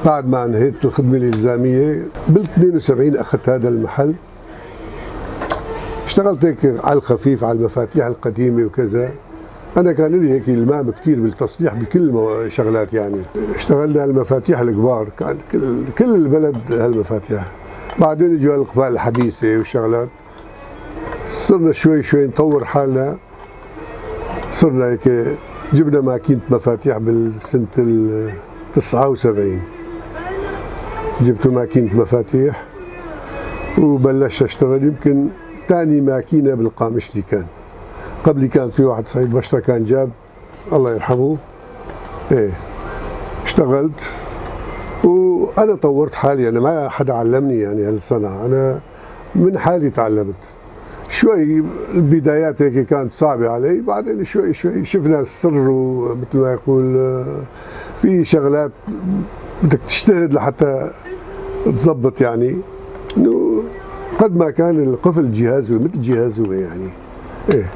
بعد ما انهيت الخدمة الإلزامية بال 72 أخذت هذا المحل. اشتغلت هيك على الخفيف على المفاتيح القديمة وكذا. أنا كان لي هيك إلمام كثير بالتصليح بكل شغلات يعني. اشتغلنا المفاتيح الكبار، كان كل البلد هالمفاتيح. بعدين اجوا الأقفال الحديثة والشغلات، صرنا شوي شوي نطور حالنا. صرنا هيك جبنا ماكينة مفاتيح بالسنة ال 79، جبت ماكينة مفاتيح وبلشت اشتغل. يمكن ثاني ماكينة بالقامشلي كان قبلي كان في واحد سعيد بشرة كان جاب، الله يرحمه. ايه اشتغلت وانا طورت حالي، انا ما حدا علمني يعني هالصنعة، انا من حالي تعلمت. شوي البدايات هيك كانت صعبة علي، بعدين شوي شوي شفنا السر، ومثل ما يقول في شغلات بدك تجتهد لحتى تزبط يعني. انه قد ما كان القفل جهازه مثل جهازه يعني. ايه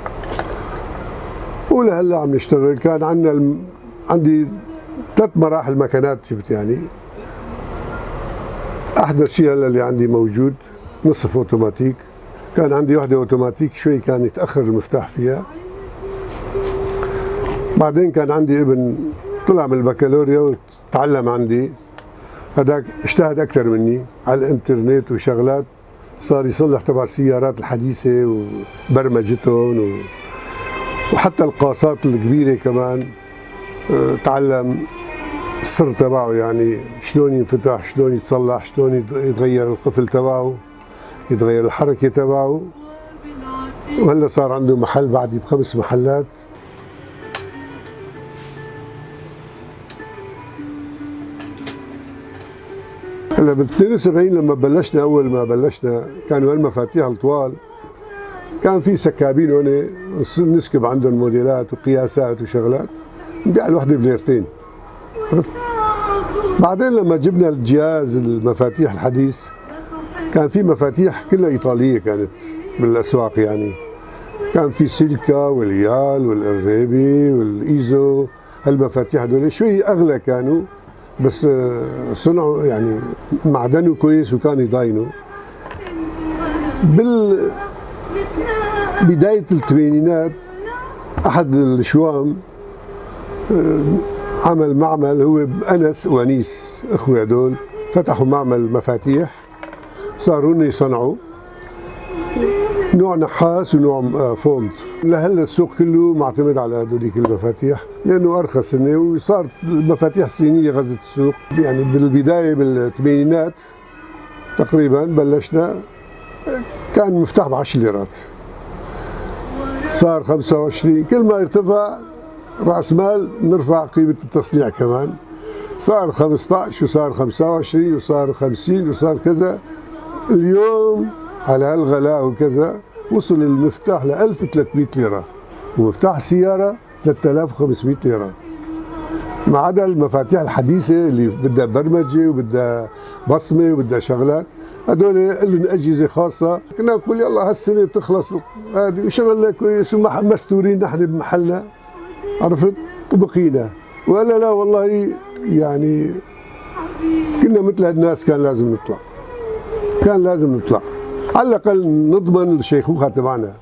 ولهلا عم نشتغل. كان عندنا عندي 3 مراحل مكانات جبت يعني. احدث شيء هلا اللي عندي موجود نصف اوتوماتيك. كان عندي وحده اوتوماتيك شوي كان يتاخر المفتاح فيها. بعدين كان عندي ابن طلع من البكالوريا وتعلم عندي، هذاك اجتهد اكثر مني على الانترنت وشغلات، صار يصلح تبع السيارات الحديثة وبرمجتهم وحتى القاصات الكبيرة كمان. تعلم السر تبعه يعني شلون ينفتح، شلون يتصلح، شلون يتغير القفل تبعه، يتغير الحركة تبعه. وهلا صار عنده محل بعدي ب5 محلات. هلا بال 72 لما بلشنا، اول ما بلشنا كانوا هالمفاتيح الطوال، كان في سكابين هون نسكب عندهم موديلات وقياسات وشغلات، نبيع الوحدة بليرتين، عرفت؟ بعدين لما جبنا الجهاز المفاتيح الحديث، كان في مفاتيح كلها ايطالية كانت بالاسواق يعني. كان في سيلكا واليال والقريبي والايزو، هالمفاتيح هدول شوي اغلى كانوا، بس صنعوا يعني معدنه كويس وكان يضاينوا. بداية الثمانينات أحد الشوام عمل معمل، هو أنس وأنيس أخوة هدول، فتحوا معمل مفاتيح، صاروا يصنعوا نوع نحاس ونوع فونت. لهلا السوق كله معتمد على هذوليك المفاتيح لانه ارخص، وصارت المفاتيح الصينية غزت السوق. يعني بالبداية بالثمانينات تقريبا بلشنا، كان مفتاح ب10 ليرات، صار 25. كل ما ارتفع راس مال نرفع قيمة التصنيع كمان، صار 15 وصار 25 وصار 50 وصار كذا. اليوم على هالغلاء وكذا وصل المفتاح ل 1300 ليرة، ومفتاح السيارة 3500 ليرة، ما عدا المفاتيح الحديثة اللي بدها برمجة وبدها بصمة وبدها شغلات، هدول لهم أجهزة خاصة. كنا نقول يلا هالسنة تخلص هذه وشغلنا كويس ومستورين نحن بمحلنا، عرفت؟ وبقينا. ولا لا والله يعني كنا مثل هالناس، كان لازم نطلع، كان لازم نطلع على الأقل نضمن الشيخوخة تبعنا.